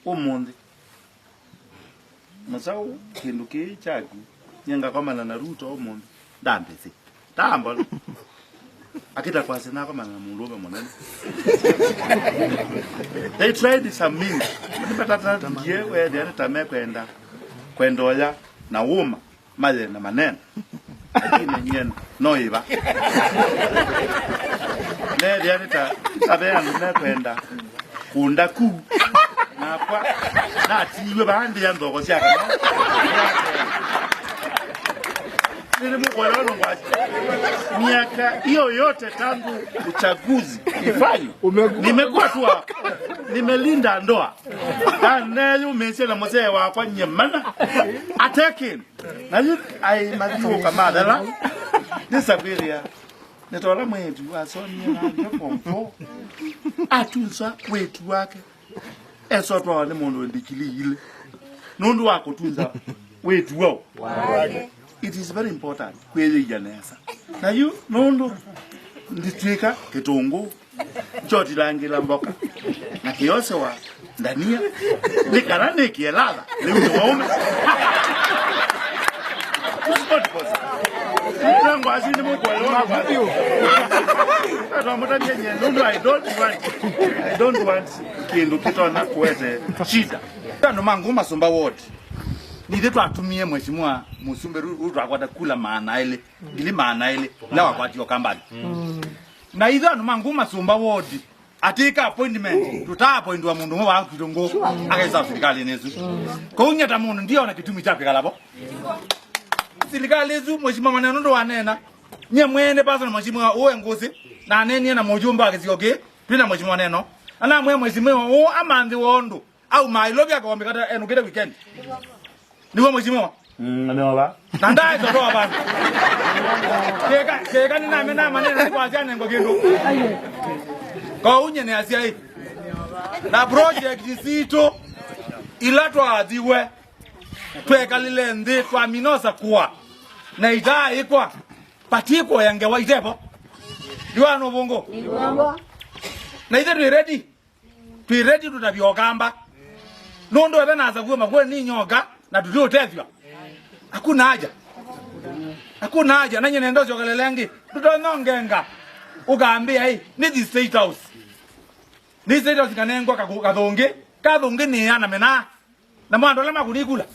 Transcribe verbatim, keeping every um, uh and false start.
Ũmũnthĩ. Mũsaũ, kĩndũ kĩĩ kyaku, nyie ngakomana na Ruto ũmũnthĩ. Ndambĩsĩ. Tambolo. Akĩta kwasĩ nakomana na mũndũũme mũnene. They tried some means. Nĩmatatandie weethĩa nĩ ta mekwenda. Kwenda ũya na wũma. Maye na maneno. Lakini nyie no ĩva. Neethĩa nĩ ta, nĩ ta ve andũ mekwenda kũnda ku. Nakwa natiiwe vaa ndĩa nthoko sya kana. Nĩnĩmũkwelewa nongwasya. Miaka hiyo yote tangu uchaguzi ifanywe, nimekuwa tu hapa. Nimelinda ndoa. Na neyũmĩĩsye na mũsee wakwa nyie mana. Atekĩndũ. Na yu aĩ mathiũũka mathela, nĩsakwĩthĩa, nĩ ta ũla mwĩĩtu wasomie na ambia form four, atunza wĩĩtu wake, esotwawa nĩ mũndũ wĩ ndikilii ilĩ, nũndũ wa kũtunza wĩĩtu wao. It is very important kwĩyĩia nesa. Na yu nũndũ nditw'ĩka kĩtũngũ, njotilangĩla mboka na kĩosewa ndania, nĩ kana nĩkĩe ladha lĩu nĩ waũme. Nangwasi nĩ mũkwelewa. Atamũtavya nyie nũndũ I don't want, I don't want kĩndũ kĩtonya kũete shida. Andũ ma Nguma Sumba Ward, nithe twatumie mheshimiwa Mũsumbĩ rĩu, rĩu twakwata kula maana elĩ, ngili maana elĩ, ila wakwatie Ũkambani. Na ithe andũ ma Nguma Sumba Ward, atĩka appointment, tũta appointwa mũndũ ũmwe wa kwitũ ngũ, akaisa silikalĩnĩ ĩsu. Kwoou nyie ta mũndũ ndiona kĩtumi kya kwĩkala vo. Silikalĩ ĩsu, mheshimiwa Maneno ndũwaneena. Nyie mwene personal mheshimiwa ũũ e Ngũsĩ, na anenie na mũjumbe wa kĩsio kĩĩ, twĩ na mheshimiwa Maneno. Anamwĩa mheshimiwa ũũ amanthĩwa ũndũ au maĩlovya akaombĩkata enũkĩte weekend. Nĩw'o mheshimiwa? Mm, nĩova. Na ndaĩtotoa vandũ. Kĩka, kĩka nĩnamena manene nĩkwasya nengwa kĩndũ. Kwoou nyie nĩasya ĩ. Na project sitũ ila twathiwe, twekalile nthĩ, twaminosa kũa. Na itaaĩkwa, patikũya ngewa itevo. Ndiwa nũvũngũ. Na ithe twĩ ready. Twĩ ready tũtavya Ũkamba. Nũndũ eve na asavue makueni nyoka na tũtiũtethw'a. Hakuna haja. Hakuna haja. Na nyie nenda ũsyokelele ĩngĩ. Ndũtonyongenga. Ũkambĩa ĩ, nĩ the State House. Nĩ State House kanengwa kaku-, kathũngĩ. Kathũngĩ nĩ ana mena. Na mwandu ala makunikula.